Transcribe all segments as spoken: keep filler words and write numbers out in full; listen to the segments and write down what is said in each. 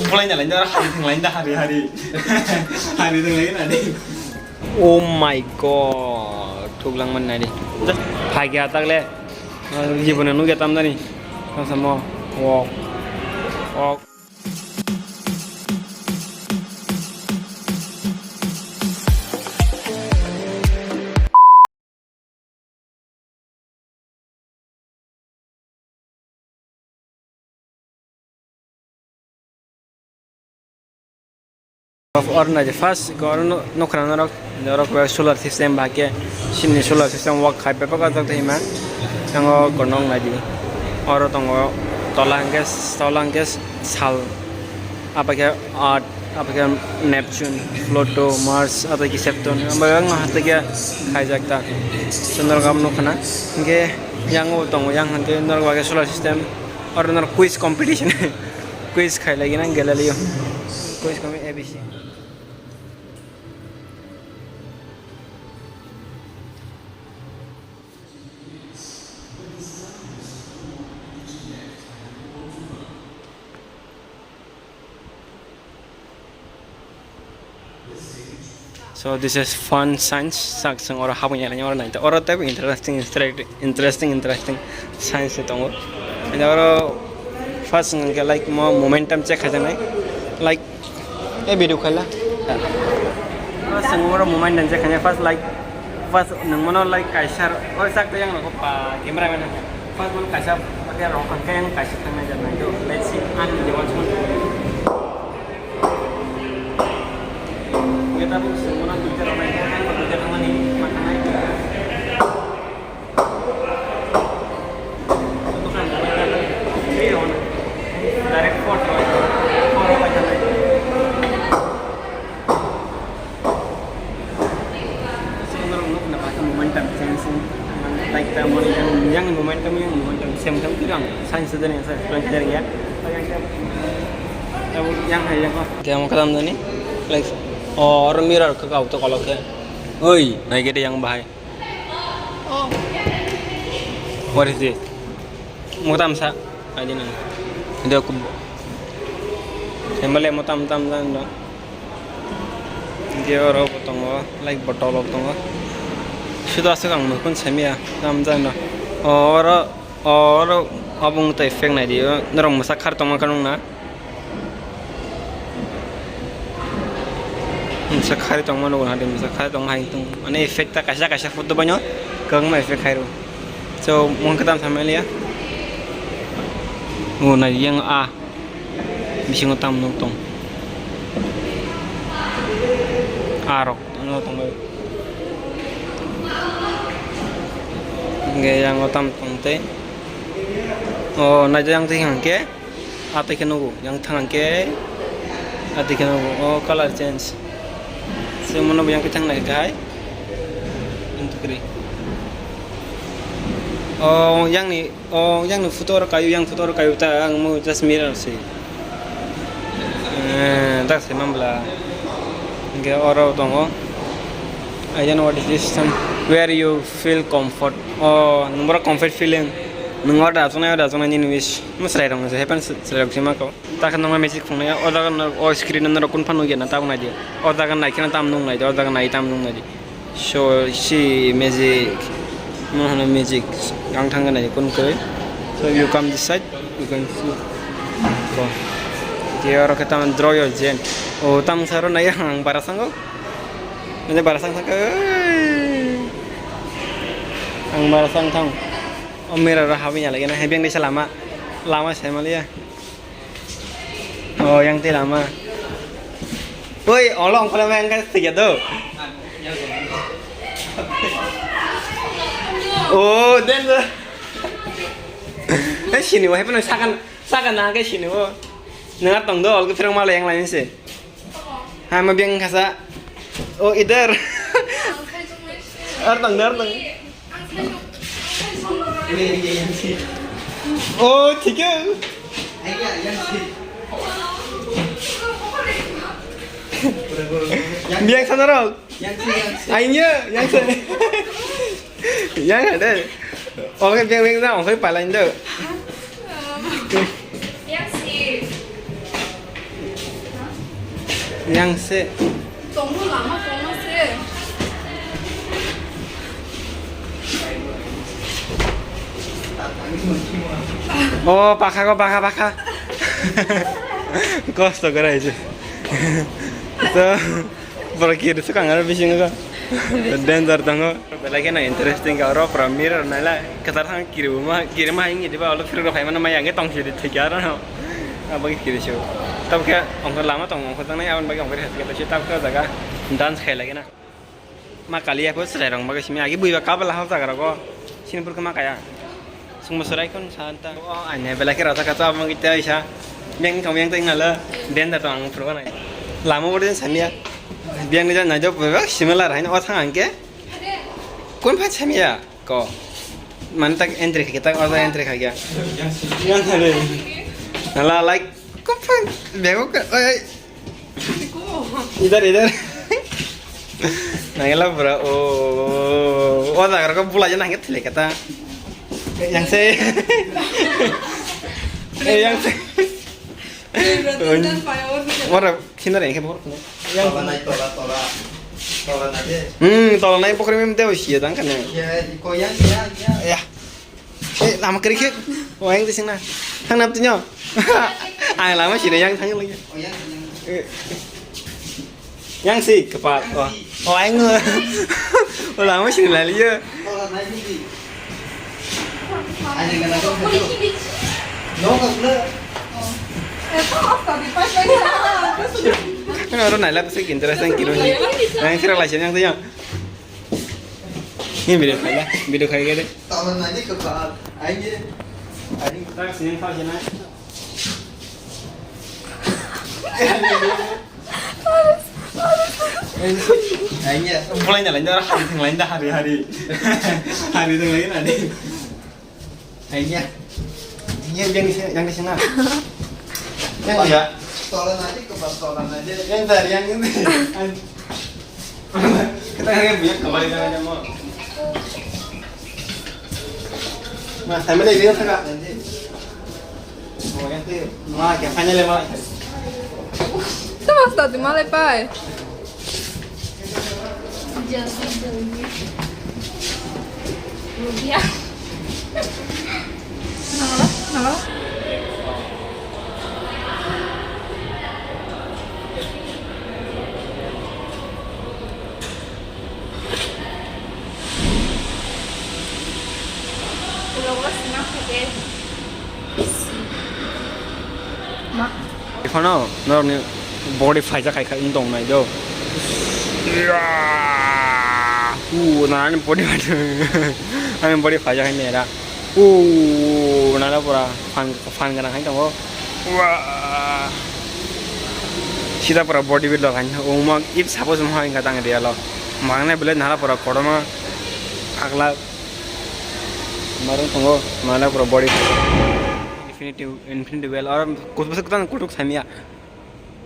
Bulai na lai da, hari thang lai da, hari, hari. Hari thang lai na de. Oh my God, thuk lang man nai de. Phai kya tak le. Jibon nugya tam dani. Samo. Wow. Wow. Of Arunachal first, oro no-, nukha na norok, norok bai solar system bahai khe, chini solar system work khai bebak o jak twi ma, tango konok nai di, oro tongo tola hwnkhe, tola hwnkhe sal, abo khe earth, abo khe Neptune, Pluto, Mars, abo khe Saturn, abo yang no hasteo khe khaijak ta, so norok abo nukha na, hwnkhe yang o tongo, yang hwnkhe norok bai khe solar system, oro norok quiz competition. Quiz khai lagi na Galileo. Quiz kami A B C. So this is fun science. Sak sung oro habung ya oro nai. Oro tei interesting, interesting, interesting science se tongo. Ani oro first wngkha like mo momentum check khajaknai. Like e video khaila. First wngkha oro momentum check khaina first like first nangmano like kaisa oro sak tei yang rokho pa camera man. First man kaisa pakai rokho khe yang kaisa thangnai janai. Let's see an the one. Kita pun semua duita ramai kan, duita ramai ni makan aja. Itu kan, ini on. Direct four, four, four. Sing norok nukna bagwi momentum change wng, like, ta mani yang, yang momentum, yang momentum, same time khe ang science dani sa explain khe ya. Yang hai yang ko. Khe ang kalam dani, like, oh, oro mirror ka kau to kolok khe. Oi, nai gede yang bahai. Oh. What is this? Motam sa, I don't know. Dia aku. Yang balik motam tam tam dong. Dia orang potong, like botol potong. Sudah sekarang mukun semia tam tam dong. Oro, oro abung tai feng nai dia. Norong masak khar tong makan na. Masa khari tongma nugo hadi masa khari tongma hai tong mane effect ta kaisa kaisa photo banyo kagma effect khairo. So mung katam samaliya. O na yang a bisingo tam nuk tong. A rok no tong bai. Nge yang o tam tong te. O na yang te hangke. Atwi khe nugo, yang thang khe, atwi khe nugo, o color change. Sengmano bo yang khe thang nai khe hai. Ang tukri. O yang ni, o yang ni photo oro kayu, yang photo oro kayu ta, ang mo just mirror se. Eh, dak se mambla. Hingke oro tongo. I don't know what is this, some, where you feel comfort. O, nwng boro comfort feeling. Nwng order achuknai, order achuknai nini wish. Mo chwrairokno se, happen chwrairok se mako. Takhe nwngma magic phungnai, o jaga no, o screen no norok kun phano nukya na, tabuk nai di. O jaga nai kheno tam nung nai di, o jaga nai tam nung nai di. So, si magic, mo hano magic, ang thang nai kun koi. So, you come this side, you can see. Ko. Dia oro khe tam draw your gen. O tam saro nai ang bara sango. Nai bara sang thang khe. Ang bara sang thang. O mera ro habi ya lagi na, habi ang desa lama. Lama sai maliya. O, yang tei lama. Oi, olo ongkole yang kan tiga do. O, den do. Eh, sini wahai pun sakan, sakan na ke sini wo. Nengar tong do, ol ke firong mala yang lain se. Hai ma biang kasa. O, idhar. Ar tong, ar tong. Oh, ठीक है. Biang sana rok. Ayo, yang sana. Yang ada. Oke, beng beng da, oke, palai ndo. Yang se. Oh, pakha ko, pakha, pakha. Kosto kora ise. So, borok kiri swkang aro bisingo. Danger tongo. Belai kheno interesting kha oro pura mirror naila kwchar thang kiribo ma kirima hingi diba olo phirok rok phaimano maya hwnkhe tongsi di thikya aro no. Abo khe kiri se. Tabukhe ongkha lama tong ongkha tangnai aboni bagwi ongkha thikya tongsi tabukhe o jaga dance khai lagina. Ma kaliya pho chwrai rok bagwi simi agi buiba kabla ha jaga rogo sini purkhe ma kaya. Sungbo chwrai khon sa ta. O aine belai khe rajak kha abo wngkhe tei sa. Biyang ni thong biyang tei ngala benda tong ang phuru nai. Lama bodi samiya. Biyang ni jan nai do bebak similar haino o thang ang khe. Kun pha samiya. Ko. Mane tak entry khaikhe tak oda entry khaikhe. Yang thare. Nala like. Ko phan. Bego ka. Oi. Idhar idhar. Nangela bro. O. O da gar ko bula jana nge thile kata. Yang se. Eh yang se. Ora. Khina re khe bor khina. Tola nai, tola, tola. Tola nai de. Hmm, tola nai pokri mem deo sia dang kane. Ya, ko yang, ya, ya. Ya. Eh, lama kri khe. O yang tising na. Thang nap tinyo. Ai lama sini yang thang lagi. Oh, yang, yang. Eh. Yang si kepat. Oh, oh yang. O lama sini lali ya. Tola nai di. Oro naila bwswk interesting kiro hi. Nang sira laisya yang tiyang. Ni video khaila, video khai gede. Tak sini tak sini. Bulai nyalai nyalai hari thang lain dah hari hari. Hari thang lain ada. Aiya. Iya yang di sini, yang di sana. Yang dia. Tolan aja ke pas tolan aja. Yang dari yang ini. Kita kan punya kembali sama mau. Nah, sama deh dia sana. Oh, yang tu. Wah, yang final ya, Mak. Itu mas tadi malah, Pak. Rupiah. Nangala, nangala. Ulo was not okay. Ma. Ekhano norokni body phaijak hai khai wng tong nai do. Hu, nani body phaijak. Ani body phaijak hai nera. Hu, nana pura fan, fan gana hai tongo. Wah. Sida pura body builder hai. Uma if suppose mo hai gata ngai dialo. Mangne bele nara pura koroma. Phagla. Marung tongo, mane pura body. Infinity, Infinity Well, or kutuk, kutuk, kutuk samya.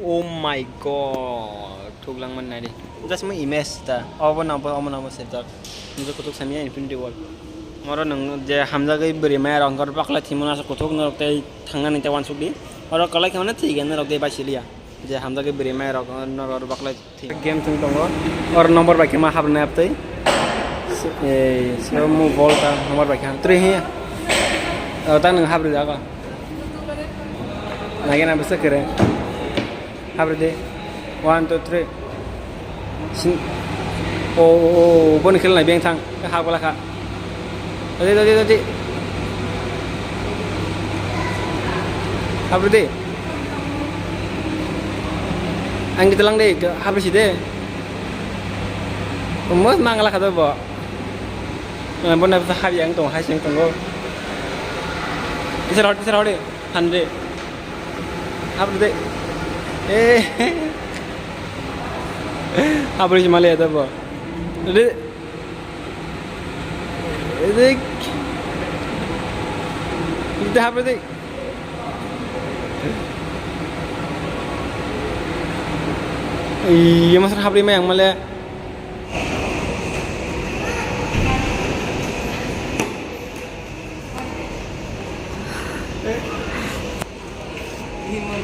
Oh my God, thuk langman nari. Just my image ta. Obo nabo, obo nabo sejak. Njo kutuk samya Infinity Well. Moro nang je hamjagwi bwrwi maya rong kar bakla thimo nasa kutuk norok tei thangna nang tei wansuk di. Oro kalai khe mane thik ya norok tei baisiliya. Je hamjagwi bwrwi maya rok norok bakla. Game thung tongo. Or number bai khe ma hapnai aptwi. Ei, so mu ball ta number bai khe. Three he. O ta nang hapri jago. Nagi na bisa kere. Hapri de. One, two, three. Sin. O, o, o, boni khel nai beng thang. Hap gala kha. Tadi, tadi, tadi. Hapri de. Ang kita lang de, hapri si de. Mo mangala kha bo. Bo na hap yang tong hai seng tongo. Isa rot, isa rot de. Hande. Hapri de. Eh. Hapri si male da bo. De. Edik. Kita hapri de. Iya, masuk hapri mah yang male.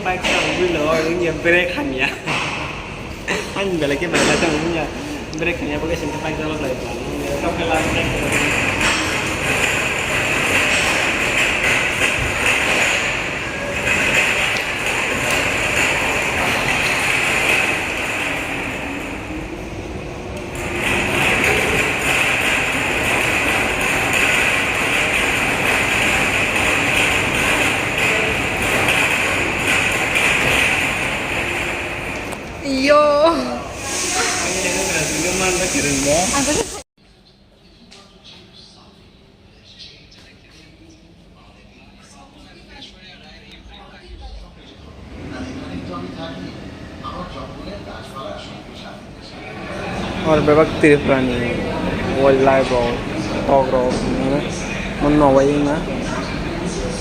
Bike sa wngwi lo, wngya brake hamya. Ani belai khe belai khe wngya brake hamya, bo khe sini bike sa loklai. Yo. Oro bebak Tripura ni wildlife rok, tok rok, mano wai wngna.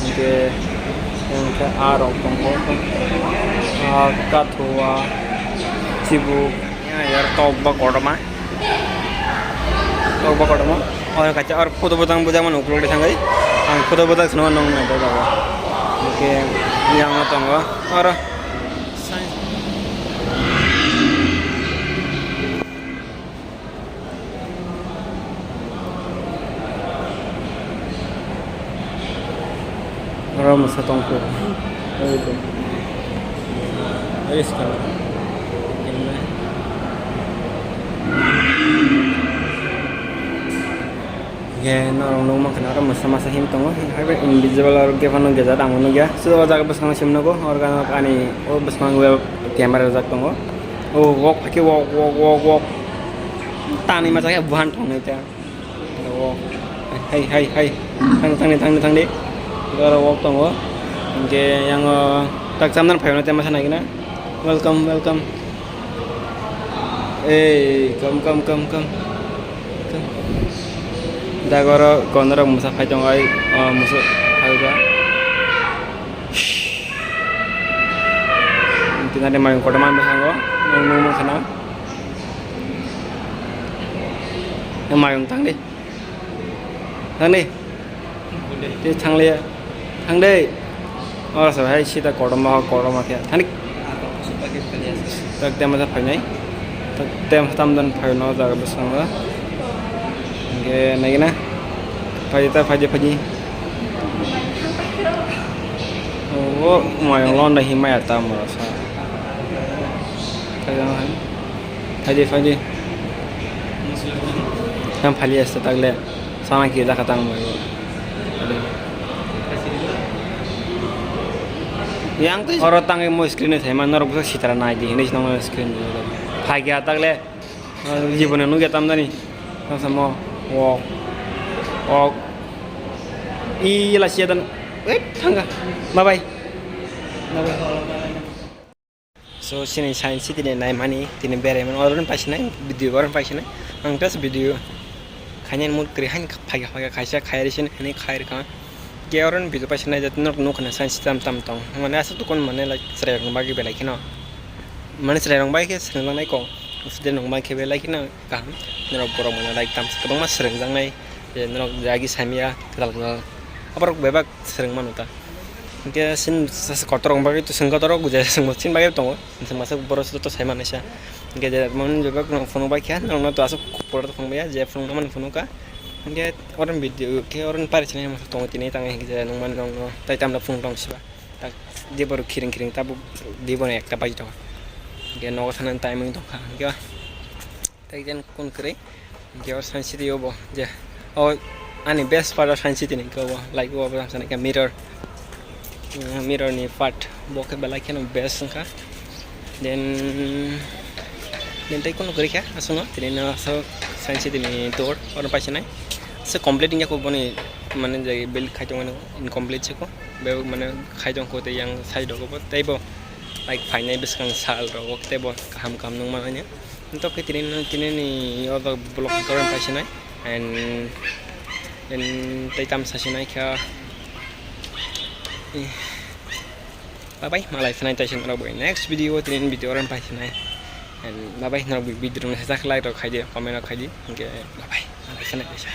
Hingke, hingke ah rok tongo, ah, kathua, chibuk, tok ba kotorma. Tok ba kotorma. Oro kaisa oro photo bwtang bujak mano ukulok de thangwi. Ang photo bwtang swnamwi nong nai tok jago. Hingke yang tongo. Oro. Oro mwsa tongkho. Oi to. Oi skang. Hingke norok nukma kheno oro mwsa masa him tongo. Haibai invisible oro gate phano gejak ang nukya. Sudo o jaga bwskango sim nugo. Oro gana ani o bwskango camera rwjak tongo. O wok, haikhe wok, wok, wok, wok. Tanwi masa khe buhan tongnai ta. Wok. Hai, hai, hai. Thang, thangdi, thangdi, thangdi. Oro wok tongo. Hingke yang o tak chamdan phaino tema sana gina. Welcome, welcome. Ei, come, come, come, come. Come. Dagoro konorok mwsa phai tongo, ai, o, mwsa phai ba. Tinani mayung kotorma bwskango, nwng nukmani kheno. Nwng mayung tangdi. Tangdi. Tei thangliya. Tangdi. Oro se hai sita kotorma, kotorma khe. Tangdi. Tak tema sa phainai. Tak tem tam dan phaino jaga bwskango. Hingke naigina. Phaidi ta, phaidi, phaidi. O, mayung londa himaya ta mora sa. Phaidi, phaidi. Yang phali asta tagle. Sana ki dakha tang bai. Yang tei oro tangwi mo screen ni thaima norok bwsa sitra nai di hinwi nong screen. Phai khe atak le, ah, jibon no nugya tamjani. Tamo wok. Wok. I la sia dan. Wait, thanga. Bye bye. Bye bye. So, chini science city ni naimani, tini beraimani, oro ni paisinai, video oro ni paisinai. Ang just video khainai mood kwrwi haino phaikha, phaikha, kaisa khairi sini, hwnwi khairikha. Khe oro ni video paisinai, jatino nukha na science city tam tam tong. Mane aswk dukhan mane, like, chwrairokni bagwi belai kheno. Mane chwrairokni bagwi khe swrwngjaknai kok. Student rokni bagwi khe belai kheno kaham. Norok borok mane, like, tamsa kwbangma swrwngjaknai. Je norok je agi saimanya, kwtal kwtal. Aborok bebak swrwng mano ta. Hingke sin sasa kotor rok bagwi to swng kotor rok je swngbo sin bagwi tongo. Swng masa borok joto sai manaisa. Hingke je mon je bebak rok phunuk bai kha, norok no to aswk kotor phunuk bai ya, je phunuk mani phunuk kha. Hingke oro ni video khe oro ni pari sini masa tongo tini tang hingke je nung mani rok no tai tamla phunuk tong siba. Tak je borok khiring khiring tabuk di bono ekta bai tongo. Hingke nogo thana time wng tong kha. Hingke Tei jen kun kwrwi, hingke o science city o bo je, o ani best part o science city ni hingke obo, like, o bo samsani khe mirror, mm, mirror ni part, bo khe belai kheno best wngkha. Then, then tei kunu kwrwi khe aswkno tini no aswk science city ni tour oro paisinai. Se complete wngya kho boni, mane je build khai tongmani incomplete se kho, bebak mane khai tong kho tei yang side rogo bo tei bo, like, phainai bwskang sal rogo tei bo kaham kaham nung manai. Tok khe tini, tini ni o vlog koron paisinai and, and tei tam sasinai kha. Bye bye, malai phinai taisa norok bai next video, tini ni video koron paisinai and bye bye, norok video rok sajak like rok khaidi, comment rok khaidi, hingke bye bye, malai phinai taisa.